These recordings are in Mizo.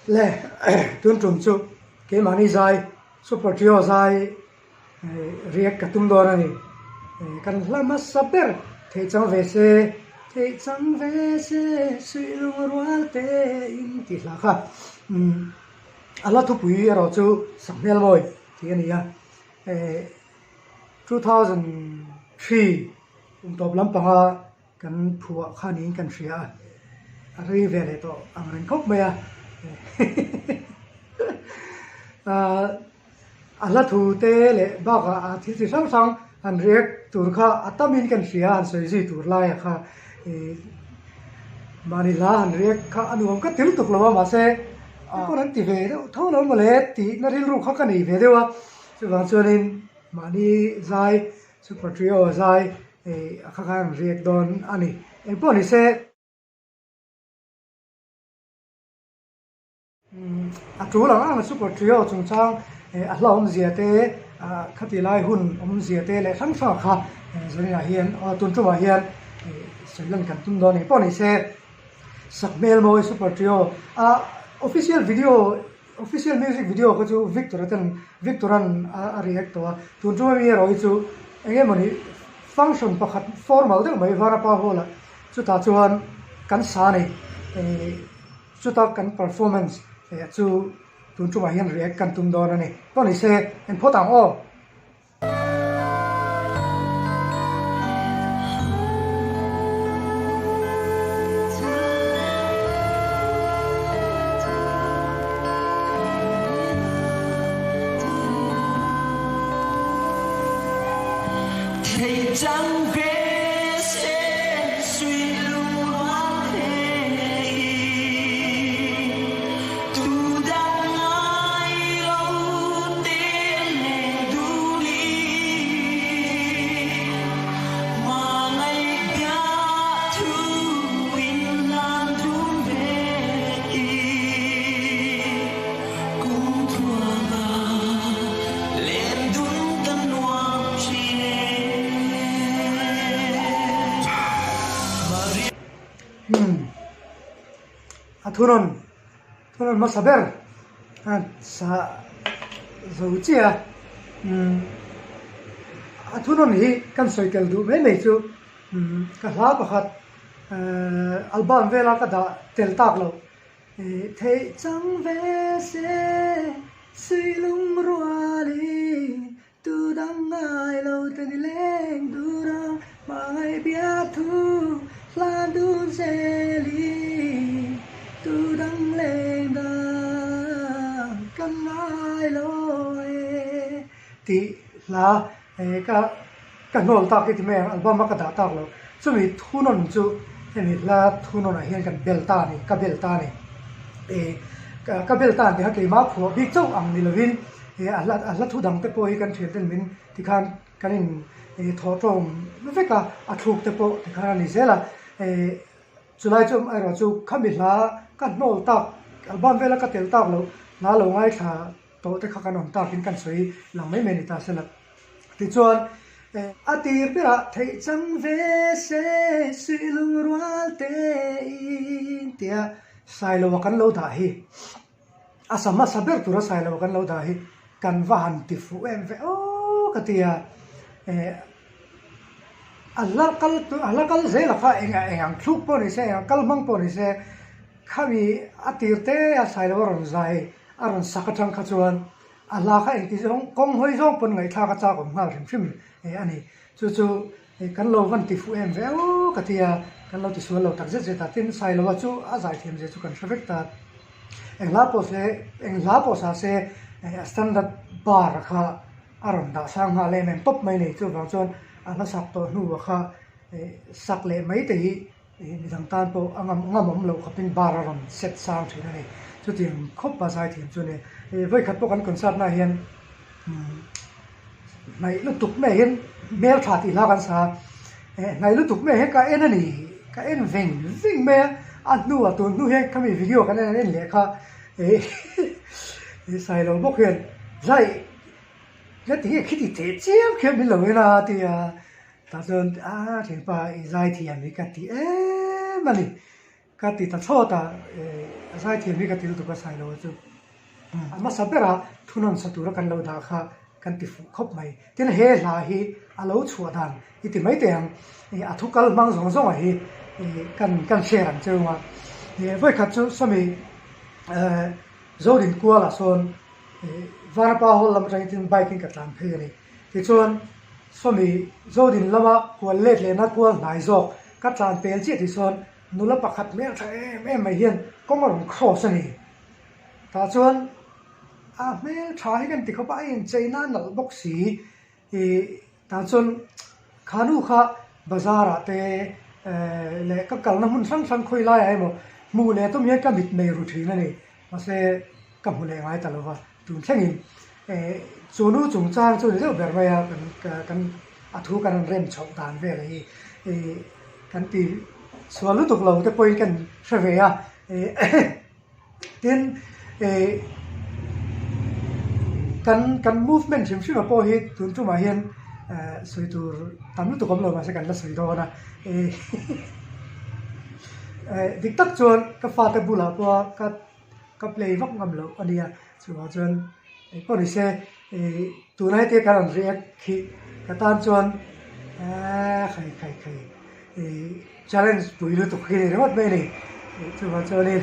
Le tun tum chu keimahni zai super trio zai riak ka tum dawn a ni. Kan hla hmasa ber theih chang ve se theih chang ve se suih lung rual te in tih hla kha a hla thupui erawh chu Sakhmel Mawi tih a ni a. 2003 kum tawp lampanga Kan phuah kha niin kan hria a, a rei ve leh tawh ang reng khawp mai a. A hla thu te leh bakah a thil chi hrang hrang han react tur kha a tamin kan hria a, han sawi zui tur laia kha mahni hla han react kha a nuam ka til tuk lo a, mahse pawn an ti ve deuh tho lo mawle tihna rilru kha ka nei ve deuh a, chuvang chuanin mahni zai Super Trio zai a kha khan riak dawn a ni. Engpawh ni se. A tul ang ang Super Trio chungchang a hla awmzia te, khati lai hun awmzia te leh hrang hrang kha zaninah hian tun tumah hian sawi lan kan tum dawn engpawh ni se. Sakhmel mawi Super Trio a official video Official music video kha chu Victor a ten Victor an a react tawh a, tun tum ami erawh hi chu eng emawni function pakhat formal deuh mai Varapa Hall ah chutah chuan kan sa nei chuta kan performance chu tun tumah hian react kan tum dawn a ni. Pawh ni se en phawt ang aw. A thunawn thunawn hmasa ber a sa zo chiah a umm a thunawn hi kan sawi tel duh mai mai chu umm ka hla pakhat ehh album vela ka dah tel tak loh ih theih chang ve se sui lung rualin Tu dang ngai lo te ni leng dur a, hmangaih bia thu hlan dun zel i, tu dang leng dang ka ngai lo e tih hla ka ka hnawl tak hi ti mai ang, album a ka dah tak lo. Chumi thunawn chu hemi hla thunawn ah hian kan bel ta a ni, ka bel ta a ni. Ka bel ta ang tih kha keimah phuah bik chauh ang ni lovin a hla a hla thu dang te pawh hi kan thian ten min tikhan kan in thawh tawng vek a, a thluk te pawh tikhan a ni zel a. Chulai chu erawh chu khami hla ka hnawl tak album vela ka tel tak loh hla lo ngaithla tawh te kha kan awm takin kan sawi lang mai mai a ni ta sela. Tichuan a tir berah theih chang ve se suih lung rual te in tia Sailoa kan lo dah hi a sa hmasa ber tura Sailoa kan lo dah hi kan va han ti fuh em ve aw ka ti a a hla kal a hla kal zel a kha eng eng ang thluk pawh ni se eng ang kal hmang pawh ni se khami a tir te a Sailoa rawn zai a rawn sak atang kha chuan A hla kha engti zawng kawng hawi zawng pawn ngaihthlak a chak awm nghal hrim hrim a ni. Chu chu kan lo van ti fuh em ve aw ka ti a, kan lo ti sual lo tak zet zet a. Tin, Sailoa chu a zaithiam zia chu kan hre vek ta. Eng hla pawh se, eng hla pawh sa se a standard bar kha a rawn dah sang nghal em em tawp mai a ni. Chuvang chuan a hla sak tawh hnuah kha sak leh mai te hi Midang tan pawh a ngam ngam awm loh khawpin bar a rawn set sang thin a ni. Chutiang khawp a zaithiam chu a ni. Vawikhat pawh kan concert naah hian hnaih lutuk mai hian hmeltha tih hla kan sa a, hnaih lutuk mai hian ka en a ni, ka en veng veng mai a, a hnuah tun hnu hian khami video kan en en leh kha sailo bawk hian zai ka ti nge khiti teh chiam khian min lo en a ti a. Tah chuan a thianpa i zaithiam hi ka ti em a ni. Ka ti ta thlawt a, a zaithiam hi ka ti lutuk a Sailo chu a hmasa bera thunawn sa tura kan lo dah kha kan ti fuh khawp mai. Tin he hla hi a lo chhuah dan i ti mai teh ang, a thu kal hmang zawng zawng ah hi kan kan share ang cheu a. Vawikhat chu sawmi Zodinkuala sawn Vanapa Hall lam atangin tin bike in ka tlan phei a ni. Tichuan sawmi Zodin lama kual let lehna kual hnai zawk ka tlan pel chiah tih chuan Nula pakhat hmel tha em em mai hian kawng a rawn cross a ni. Tah chuan a hmel tha hi kan ti khawp a, a inchei na nalh bawk si. Ih tah chuan kha nu kha bazar ah te leh ka kalna hmun hrang hrang khawi laiah emaw hmuh leh tum hian ka mit nei ru thin a ni. Mahse ka hmu leh ngai ta lo va, tun thlengin chu nu chungchang chu ni deuh ber mai a kan kan a thu kan rawn rem chhoh dan vel hi ih kan ti sual lutuk lo te pawhin kan hre ve a tin ih kan kan movement hrim hrim ah pawh hi tun tumah hian eh sawi tur tam lutuk awm lo mahse kan la sawi dawn a ih eh dik tak chuan ka fate bulah pawha ka ka play vak ngam loh a nia chuvang chuan engpawh ni se ih tuna hetia kan rawn react khi ka tan chuan eee khai khai khai ih challenge pui lutuk hi ni ringawt mai a ni chuvang chuanin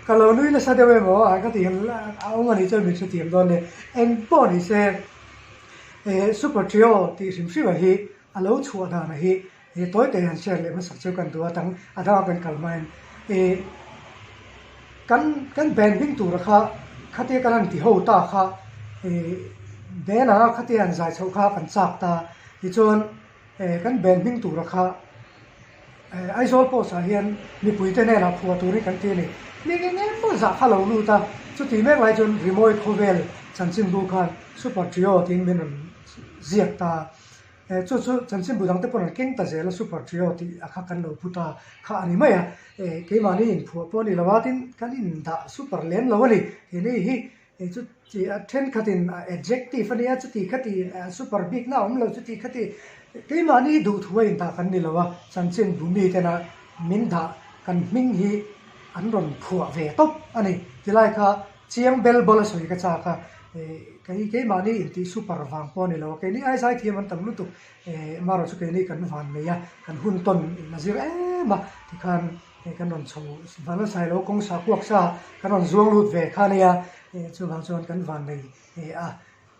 ka lo nui nasa deuh em aw a ka tih a awm a nih chuan min hrethiam dawn nia engpawh ni se eh super trio tih hrim hrim ah hi a lo chhuah dan ah hi He tawi te hian share leh hmasak chu kan duh a tang a dangah kan kal hmain ih kan kan band hming tura kha khatia kan han ti ho ta kha ih band anga khatia han zai chhoh kha kan chak ta tichuan eh kan band hming tura kha eh Aizawl post ah hian mipui te hnenah phuah turin kan ti a ni. Mi eng emaw zah kha lo lut a chuti mek lai chuan Rimawi khawvel chanchinbu khan Super Trio tiin min rawn ziak ta. Eh chu chu chanchinbu dang te pawh an keng ta zel a super trio tih a kha kan lo pu ta kha a ni mai a, eh keimahni inphuah pawh a ni lo a tin kan indah super lem lo a ni keini hi eh chu chi a thenkhatin a adjective a nia chuti khati super bikna a awm lo chuti khati keimahni duhthu a indah kan ni lo a chanchinbu mitena min dah kan hming hi an rawn phuah ve tawp a ni tilai kha Chiang bel bawla sawi ka chak a, kei keimahni intih super vang pawh a ni lo a, keini ai zai thiam an tam lutuk, marawh chu keini kan van nei a, kan hun tawn in a zir em a, tikhan kan rawn chho van a sai lo kawng sa kuak sa kan rawn zuang lut ve kha ania, chuvang chuan kan van nei a.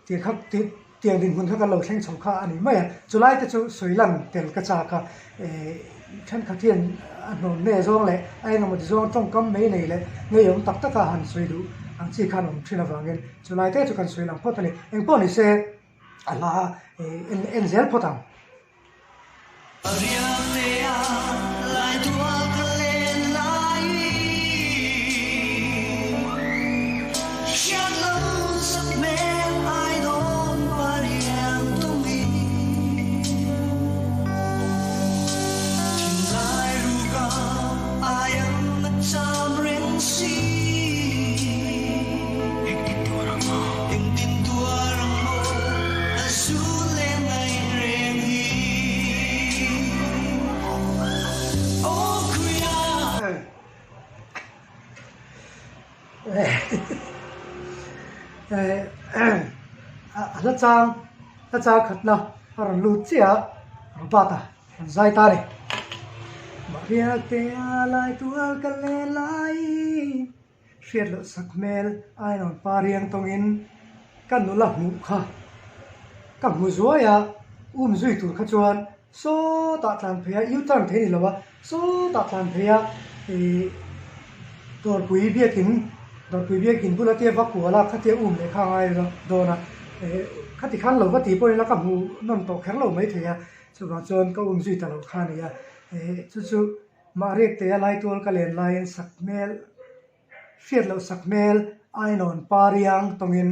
Tih kha tih tiang dinhmun kha kan lo thleng chho kha a ni mai a, chulai te chu sawi lan tel ka chak a, eh thenkhat hian a hnawn hne zawng leh a engemaw ti zawng tawngkam mai nei leh ngeiawm tak taka han sawi duh ang chi khan awm thin avangin chulai te chu kan sawi lang phawt a ni. Engpawh ni se a hla eh en en zel phawt ang. A hla chang hla chang khatna a rawn lut chiah a Robert a rawn zai ta a ni. Mahriak te a lai tual ka len laiin Hriat loh sak hmel Ainawn pa riang tawngin ka nula hmuh kha ka hmu zuai a, um zui tur kha chuan sawtah tlan phei a, U-turn thei ni lo a, sawtah tlan phei a ih Dawrpui biakin Dawrpui biakin bula tia va kual a khatia um leh kha a ngai dawn a, eh khati khan lo va tih pawhin a ka hmu nawn tawh kher lo maithei a, chuvang chuan ka um zui ta lo kha a ni a, eh chu chu. Mah riak te a laitual ka len laiin sak hmel, hriat loh sak hmel, ainawn pa riang tawngin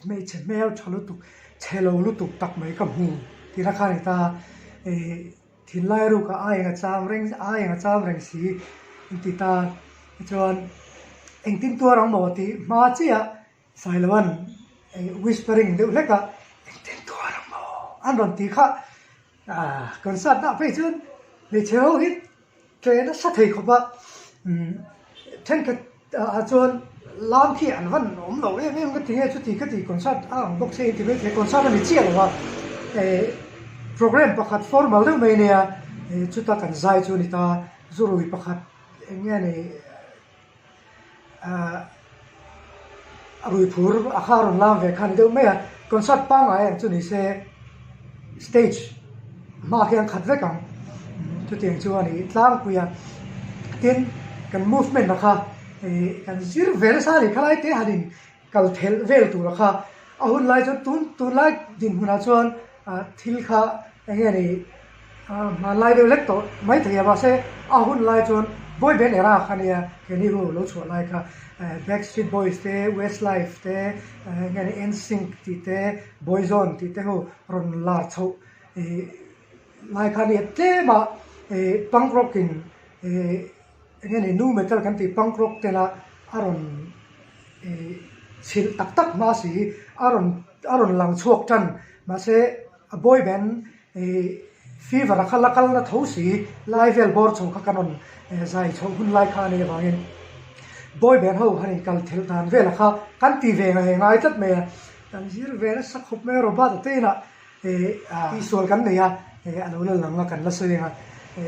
hmeichhe hmel tha lutuk, chhe lo lutuk tak mai ka hmu tihna kha a ni ta. Ih thinlai rukah a eng a cham reng, a eng a cham reng si an ti ta. Tichuan engtin tuar ang maw tih hma chiah Sailoan whispering deuh hlek a, engtin tuar ang maw an rawn ti kha. Concert ah phei chuan hmeichhe ho hi Ṭe nasa thei khawp a, thenkhat ah chuan lam khi an van awm lo em em ka ti nge chuti ka ti concert a ang bawk se inti maithei concert a ni chiah lo a, programme pakhat formal deuh mai ania chuta kan zai chu a ni ta, zurui pakhat eng nge ni ahh a rui phur a kha a rawn lam ve kha a ni deuh mai a, concert pangngai ang chu ni se stage hmaah hian khat vek ang chutiang chu a ni tlangpui a, tin kan movement a kha ih kan zir ve nasa a ni khalai te han in kal thelh vel tur a kha a hun lai chuan tun tunlai dinhmunah chuan ah thil kha eng nge ni ah hmanlai deuh hlek tawh maithei a mahse a hun lai chuan boy band era kha nia keini ho lo chhuah lai kha eh backstreet boys te westlife te eng nge ni nsync tih te boyzone tih te ho rawn lar chhoh ih lai kha nia tlem a ih punk rock in ih eng nge ni nu metal kan tih punk rock tena a rawn ih chhilh tak tak hma si a rawn a rawn lang chhuak tan mahse a boy band ih fever a kha la kal na tho si lai vel bawr chho kha kan rawn zai chhoh hun lai kha a nih avangin boy band ho han inkal thelh dan velah kha kan ti ve ngai ngai tlat mai a kan zir ve nasa khawp mai a Robert a te inah Ih tihsual kan nei a, a lo la lang a kan la sawi ang a,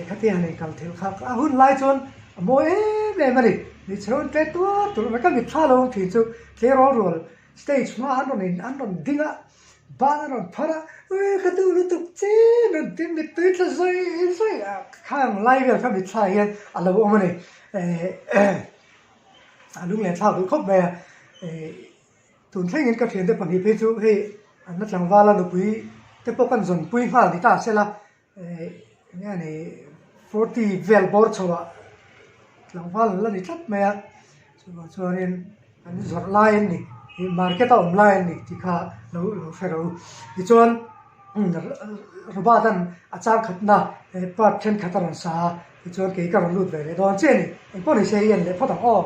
khatia han inkal theih kha a hun lai chuan a mawi em em a ni. Hmeichhe ho tle tuar tur mai ka mitthla lo ang thin chu tleirawl rual stage hma an rawn in an rawn ding a, ban an rawn phar a, ui ka duh lutuk che rawn ti mittui tla zawi zawi a, khang lai vel kha mitthla hian a lo awm a ni. A lunglen thlak duh khawp mai a. Tun thlengin ka thiante pahnih phei chu hei an la tlangval a nupui te pawh kan zawnpui nghal ni ta sela eh eng nge ni forty vel bawr chho ah tlangval an la ni tlat mai a chuvang chuanin an zawrh lai an ni ih market a awm lai an ni tih kha lo lo hre ro tichuan Robert an a chang khatna part thenkhat a rawn sa a tichuan kei ka rawn lut ve leh dawn chiah a ni engpawh ni se i en leh phawt ang aw.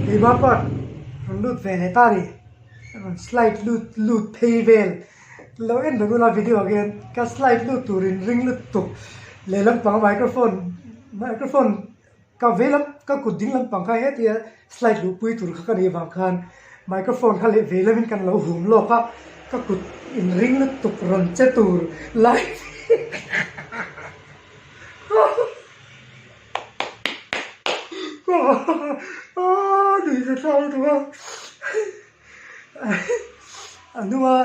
Keimah pawh rawn lut ve leh ta a ni rawn slide lut lut phei vel lo en reng ula video ah khian ka slide lut turin ring lutuk lehlam panga microphone microphone Ka vei lam ka kut ding lampang kha hetia slide luhpui tur kha ka nih avang khan microphone kha leh vei lamin kan lo hum lawk a, ka kut inring lutuk rawn che tur lai a hnunga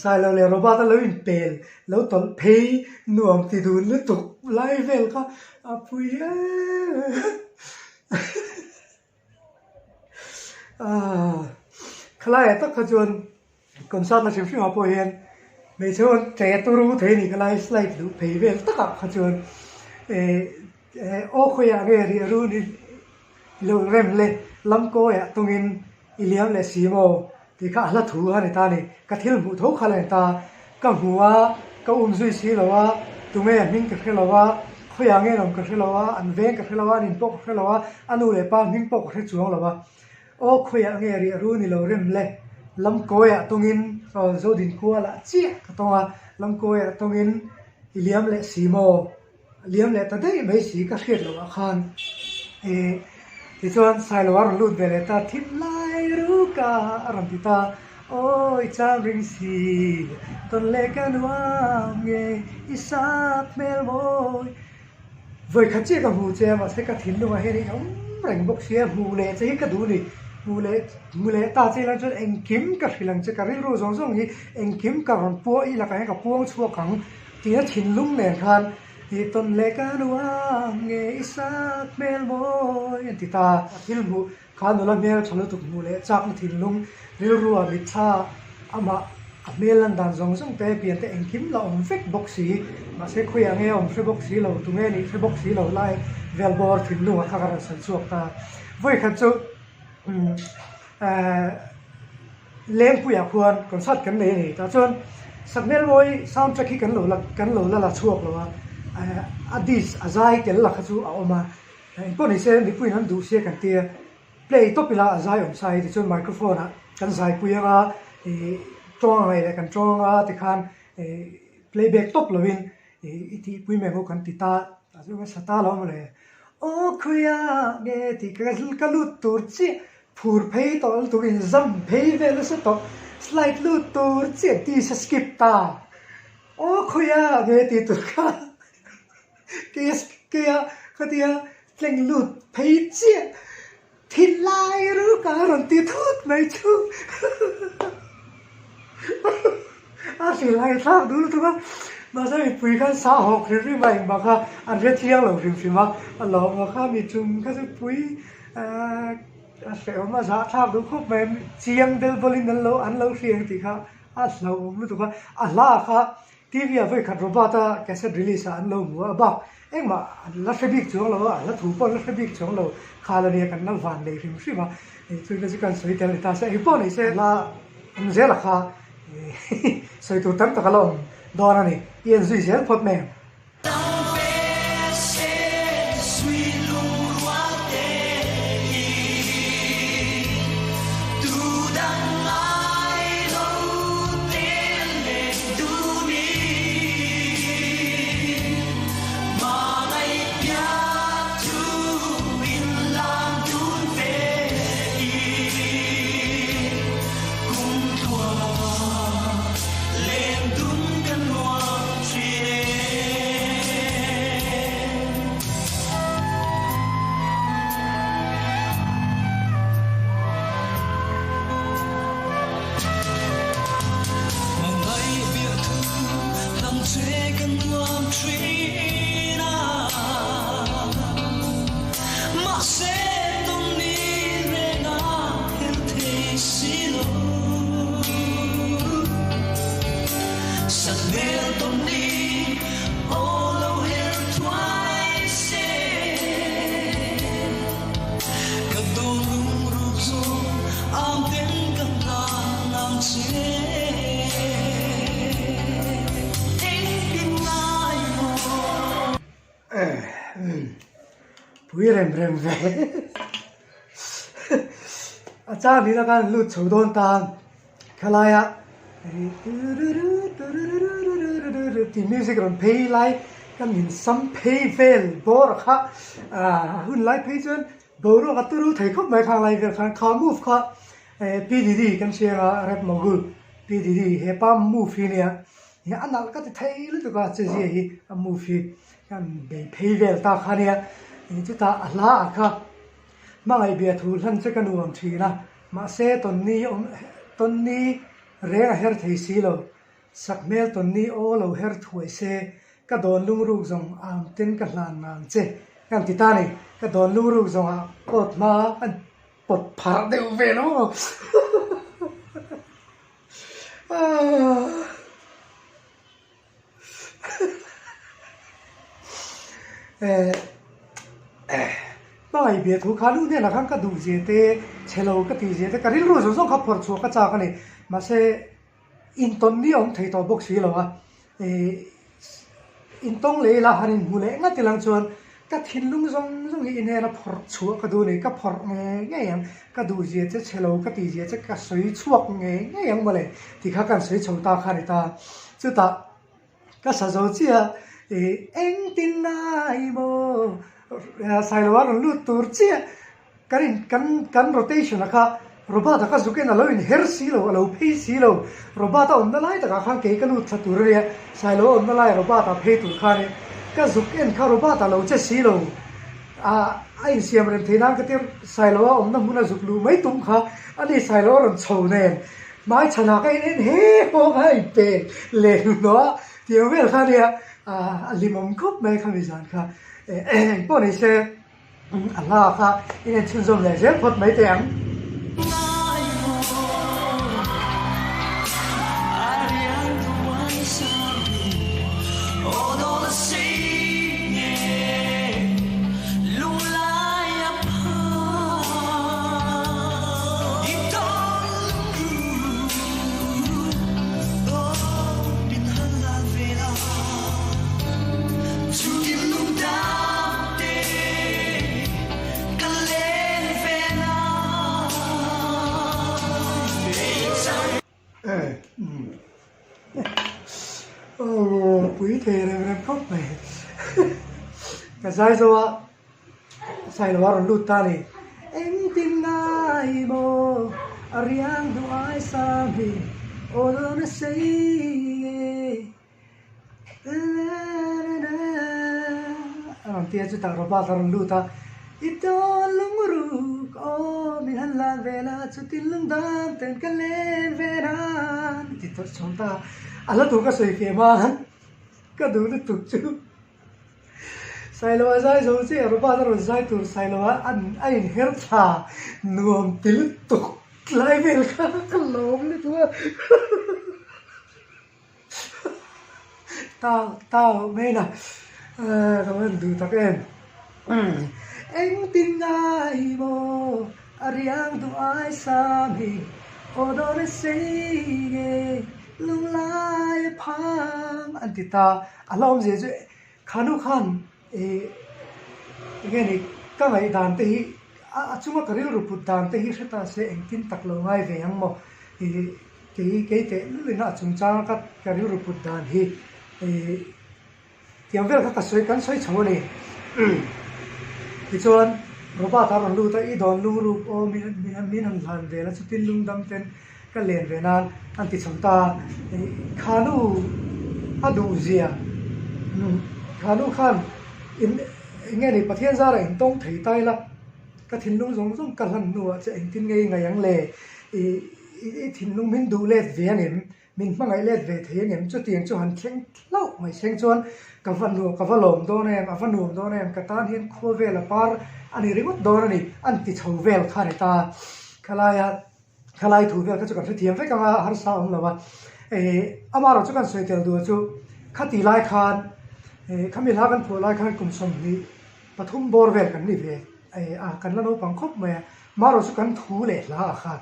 Sailo leh Robert a lo inpel lo tawlh phei nuam ti dun lutuk lai vel kha a pui em em a. Khalaiah tak kha chuan concert la hrim hrimah pawh hian hmeichhe ho an tle turu thei a ni khalai slide luh phei vel takah kha chuan eh aw khawiah nge riah run hi Lo rem le lamkawiah tawngin i liam leh si maw tih kha a hla thu a ni ta a ni. Ka thil hmuh tho kha la ni ta. Ka hmu a, ka um zui si lo a, tunge a hming ka hre lo a, khawiah nge an awm ka hre lo a, an veng ka hre lo a, an in pawh ka hre lo a, a nu leh pa hming pawh ka hre chuang lo a. Aw khawiah nge riah ru ni lo rem le lamkawiah tawngin aw Zodinkualah chiah ka tawng a, lamkawiah tawngin i liam leh si maw? Liam leh ta daih mai si ka hriat loh ah khan ih tichuan Sailo a rawn lut ve leh ta thim lai ruk a a rawn ti ta aw i chang ring si tawn leh ka nuam nge i sap hmel mawi vawi khat chiah ka hmu che a mahse ka thinlungah hian i awm reng bawk sia hmuh leh che hi ka duh a ni hmuh leh hmu leh ta che ila chuan engkim ka hrilh ang che ka rilru zawng zawng hi engkim ka rawn puah i lakah hian ka puang chhuak ang. Tia thinlung nen khan i tawn leh ka nuam nge i sak hmel mawi an ti ta. A thil hmuh Kha nula hmel tha lutuk hmuh leh chakna thinlung rilru a mitthla amah a hmel lan dan zawng zawng te pian te engkim la awm vek bawk si. Mahse khawiah nge a awm hre bawk si lo, tunge nih hre bawk si lo lai vel bawr thinlunga kha ka rawn sawi chhuak ta. Vawikhat chu eh Lengpuiah khuan concert kan nei a ni. Tah chuan Sakhmelmawi sound track hi kan lo la kan lo la la chhuak lo a, a disc a zai tel la kha chu a awm a. Engpawh ni se mipuiin an duh sia kan tia, play tawp ila a zai awm sa hi tichuan microphone ah kan zaipui anga ih tawng angaih leh kan tawng anga tikhan ih playback tawp lovin ih i tihpui mai ang u kan ti ta tah chuan ka sa ta lo maw le. Aw khawiah nge tih ka ka lut tur chiah phur phei tawh lutuk in zam phei vel nasa tawh slide lut tur chiah disc a skip ta aw khawiah nge tih tur kha. Keia khatia tleng lut phei chiah thin lai ruk a rawn ti thut mai chu a hrilhai thlak duh lutuk a, mahse mipui khan sa hawk hrim hrim a engmah kha an hre thiang lo hrim hrim a, a lawm kha mi tum kha chu pui ahh a hrehawm a zahthlak duh khawp mai chiang bel bawlin an lo an lo hria ang tih kha a hlauhawm lutuk a, a hla kha. TV ah vawikhat Robert-a cassette release ah an lo hmu a, a bak engmah an la hre bik chuang lo a, a hla thu pawh an la hre bik chuang lo, khal a nia kan la van leh hrim hrim a, chu chu kan sawi tel ni ta se, engpawh ni se hla awm zel a kha sawi tur tam tak a la awm dawn a ni, i en zui zel phawt mai ang. Pui rem rem ve a chang nihna khan lut chho dawn ta khalaia tih music rawn phei lai kan insam phei vel bawr kha a hun lai phei chuan boruak a turu thei khawp mai khang lai vel khan kha move kha P Diddy kan hria anga rap mogul P Diddy hepa move hi nia a nalh ka ti thei lutuk a chezia hi a move hi kan bei phei vel ta kha nia chutah a hla ah kha hmangaih bia thu hlan che ka nuam thin a mahse tawnni awm tawnni reng a her thei si lo Sakhmel tawnni aw lo her thuai se, ka dawn lungruk zawng am ten ka hlan ngang che ka han ti ta ni. Ka dawn lungruk zawng ah coat hma an pawt pharh deuh vel aw. Hmangaih bia thu kha lu hnenah khan ka duh zia te, chhe lo ka tih zia te, ka rilru zawng zawng kha phawrh chhuah ka chak a ni. Mahse. Intawn ni a awm thei tawh bawk si lo a, ih intawng leh ila han inhmu leh ngat ilang chuan ka thinlung zawng zawng hi i hnena phawrh chhuah ka duh a ni, ka phawrh ngei ngei ang, ka duh zia che chhe lo ka tih zia che ka sawi chhuak ngei ngei ang mawle tih kha kan sawi chho ta kha a ni ta. Chutah ka sa zo chiah ih engtin ngai maw Sailoa rawn lut tur chiah Kan in kan kan rotation a kha Robert a kha zuk in a lo in her si lo a lo phei si lo Robert a awmna lai takah khan kei ka lut thla tur a nia Sailo a awmna lai Robert a phei tur khan in ka zuk en kha Robert a lo che si lo ah a insiam rem thei nan ka tir Sailo a awmna hmun a zuk luh mai tum kha ani Sailo a rawn chho nen hmai chhanah ka in en he haw kha a in pe leh hnuhnawh a tiang vel kha ania ah a hlimawm khawp mai khami zan kha engpawh ni se. A hla kha in en chhunzawm leh zel phawt mai teh ang. Pui thei rem rem khawp mai ka zai zo a Sailo a rawn lut ta a ni engtin ngai maw a riang duh ai sang hi aw dawn a sei nge. A rawn ti a, chutah Robert a rawn lut a, I dawn lungruk aw min han lan ve la, chutin lungdam ten ka len ve nan a ti tawh chhawm ta a, a hla tur ka sawi feh hma ka duh lutuk chu Sailoa zai zo chiah Robert a rawn zai tur Sailoa a inher thla nuam ti lutuk lai vel kha ka lawm lutuk a. Tau tau mai na ka van duh tak em engtin ngai maw a riang duh ai sam hi aw dawn a sei nge lunglai a phang an ti ta a hlauhawmzia chu khanu khan ih enge ni ka ngaihdan te hi a chunga ka rilru put dan te hi hre ta se engtin tak lo ngai ve ang maw ih. Kei kei teh lulin a chungchanga ka ka rilru put dan hi ih tiang vel kha ka sawi kan sawi chho a ni. Tichuan Robert a rawn lut a, i dawn lungruk aw min min min han hlan vel a chutin lungdam ten ka len ve nan an ti chho ta a. Ih khanu a duh zia khanu khan in eng nge ni Pathian zara intawng thei ta ila ka thinlung zawng zawng ka hlan hnuah che engtin nge i ngaih ang le ih I thinlung min duh let ve angem? Min hmangaih let ve thei angem? Chutiang chu han thleng hlauh mai thleng chuan ka va nuam ka va lawm dawn em, a va nuam dawn em, ka tan hian khua vel a par a ni ringawt dawn a ni, an ti chho vel kha a ni ta. Khalaia khalai thu vel kha chu kan hrethiam vek ang a, harsa a awm lo a. Amaherawhchu kan sawi tel duh chu khati lai khan khami hla kan phuah lai khan kum 20 bawr vel kan ni ve a, kan la naupang khawp mai a, amaherawhchu kan thu leh hla ah khan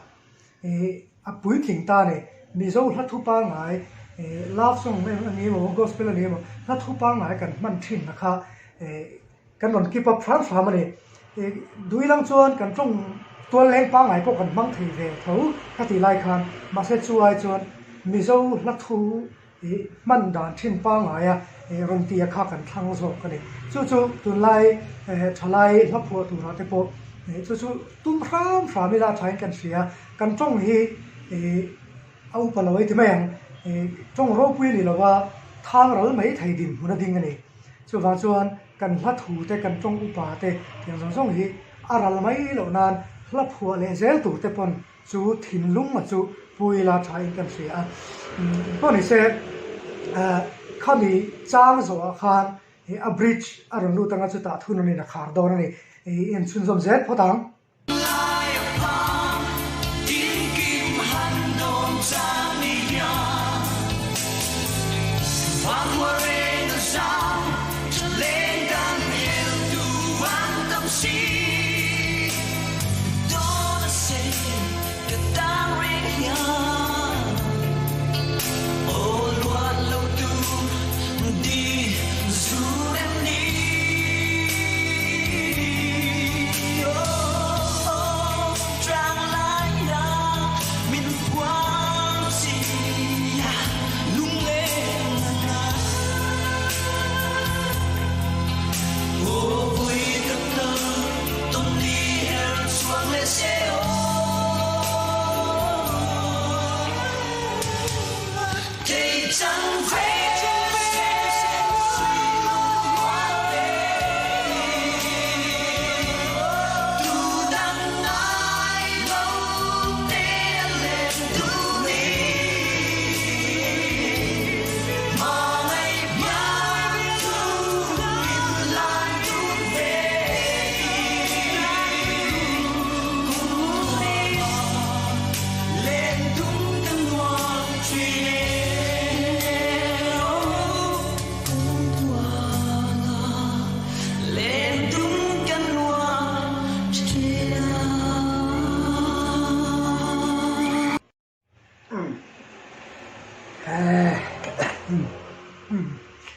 Ih a puitling ta a ni. Mizo hla thu pangngai ih love song a ni emaw gospel a ni emaw hla thu pangngai kan hman thin na kha ih kan rawn keep up hram hram a ni. Ih duilang chuan kan tawng tual leng pangngai pawh kan hmang thei ve tho ka tih lai khan mahse chu ai chuan Mizo hla thu ih hman dan thin pangngai a ih rawn tia kha kan thlang zawk a ni. Chu chu tunlai eh thalai hla phuah turah te pawh ih chu chu tum hram hram ila a thain kan hria. Kan tawng hi ih a upa lo ei ti mai ang. Ih tawng ropui a ni lo a, thang ral mai thei dinhmun a ding a ni. Chuvang chuan kan hla thu te kan tawng upa te tiang zawng zawng hi a ral mai loh nan hla phuah leh zel tur te pawn Chu thinlung a chu pu ila tha in kan hria a, pawh ni se khami chang zawhah khan a bridge a rawn lut anga chutah thunawn in a khar dawn a ni, i en chhunzawm zel phawt ang.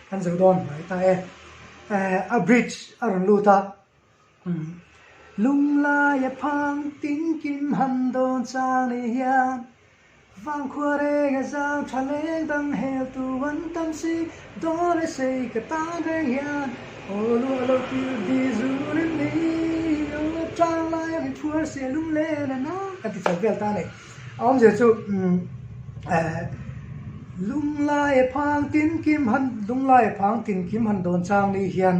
Kan zo dawn mai ta e. A bridge a rawn lut a. Lunglai a phang tinkim han dawn chang ni hian Vangkhua reng a zang tha leng dang hel tu an tam si dawn e sei ka tan reng hian aw luah lo tir di zur in ni aw tlang lai a mithuar sia lunglen a na ka ti chho vel ta a ni. A awmzia chu lunglai a phang tinkim han lunglai a phang tinkim han dawn chang ni hian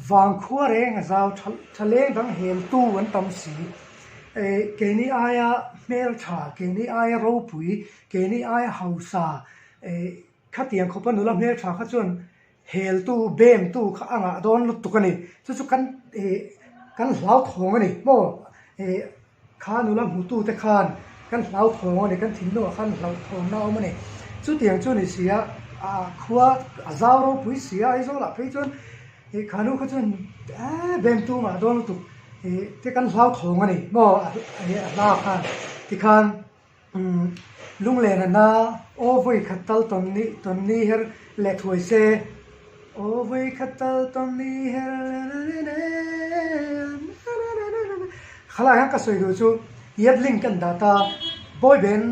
vangkhua reng a zau tha tha leng dang hel tu an tam si. Keini aia hmeltha, keini aia ropui, keini aia hausa khatiang khawpa nula hmeltha kha chuan heltu, bemtu kha a ngah dawn lutuk a ni. Chu chu kan kan hlauthawng a ni maw? Kha nula hmutute khan kan hlauthawng a ni, kan thinlungah khan hlauhthawnna a awm a ni. Chutiang chu ni si a, khua a zau ropui si a, Aizawlah phei chuan Ih kha nu kha chuan eee beng tum ah dawn lutuk ih te kan hlauthawng a ni maw a hla khan tikhan umm lunglen a na aw vawi khat tal tawn ni tawn ni her leh thuai se aw vawi khat tal tawn ni her khalai hian ka sawi duh chu yatling kan dah ta boy band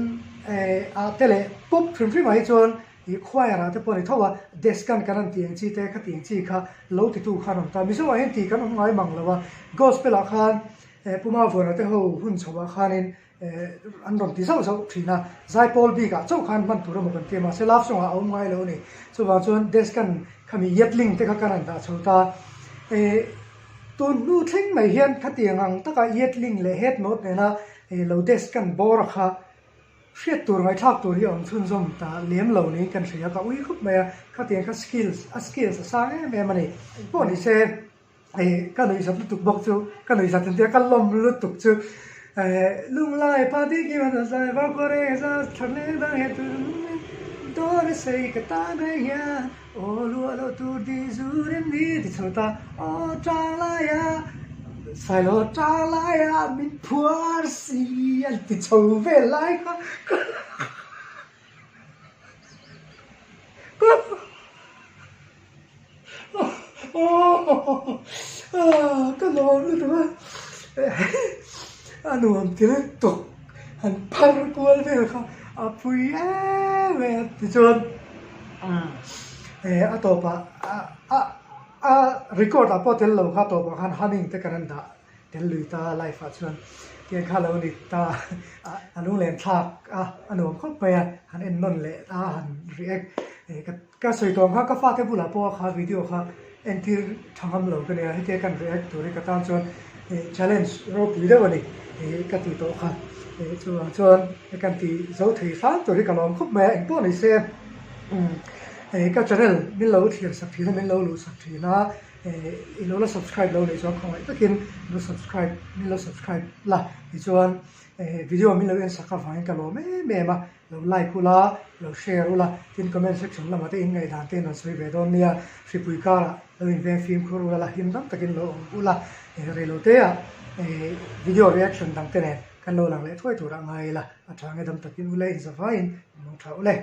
eh ah te leh pup hrim hrim ah hi chuan Ih choir ah te pawh a ni tho a, deskan kan han tih ang chi te kha tih ang chi kha lo titu khan awm ta. Mizo ah hian tih kan awm ngai mang lo a, gospel ah khan eh Puma Vuana te ho hun chho ah khanin eh an rawn ti zauh zauh thin a, zaipawl bik ah chauh khan hman tur emaw kan ti a, mahse love song ah a awm ngai lo a ni. Chuvang chuan deskan khami yatling te kha kan han dah chho ta. Eh tun hnu thleng mai hian khatiang ang taka yatling leh head note nena eh lo deskan bawr a kha Hriat tur ngaihthlak tur hi a awm chhunzawm ta lem lo niin kan hria, ka ui khawp mai a, khatiang kha skills, a skills a sang em em a ni. Pawh ni se, ih ka nuihzat lutuk bawk chu, ka nuihzat engtia ka lawm lutuk chu, eh lunglai party ki man zai vau kawr eng za thlan leng dang he tur dawn a sei ka tan reng hian aw luah loh tur di zur em ni ti chho ta aw tang lai a. Sailo tang laia min phuar si a ti chho vel lai kha ka lawm lutuk a, a nuam ti lutuk han phar kual vel kha a pui em em tichuan a tawpah a. A record ah pawh tel lo kha tawpah khan humming te kan an dah tel lui ta live ah chuan tiang kha lo ni ta a lunglen thlak a a nuam khawp mai a han en nawn leh a han react ka ka sawi tawng kha ka fate bulah pawh kha video kha entir tha ngam lo ka nia hetia kan react tur hi ka tan chuan challenge ropui deuh a ni ka tih tawh kha chuvang chuan kan tih zo thei hram tur hi ka lawm khawp mai a engpawh ni se. Ka channel min lo thlir sak thin a, min lo luh sak thin a, i lo la subscribe lo nih chuan khawngaih takin lo subscribe min lo subscribe la tichuan video min lo en sak avangin ka lawm em em a, lo like ula lo share ula tin comment section lamah te in ngaihdan te in rawn sawi ve dawn nia, hripui karah lo inveng fimkhur ula la him dam takin lo awm ula rei lo te ah video reaction dang te nen kan lo lang leh thuai turah ngai ila a tha nge dam takin ule inzavaiin in mawng tha ule.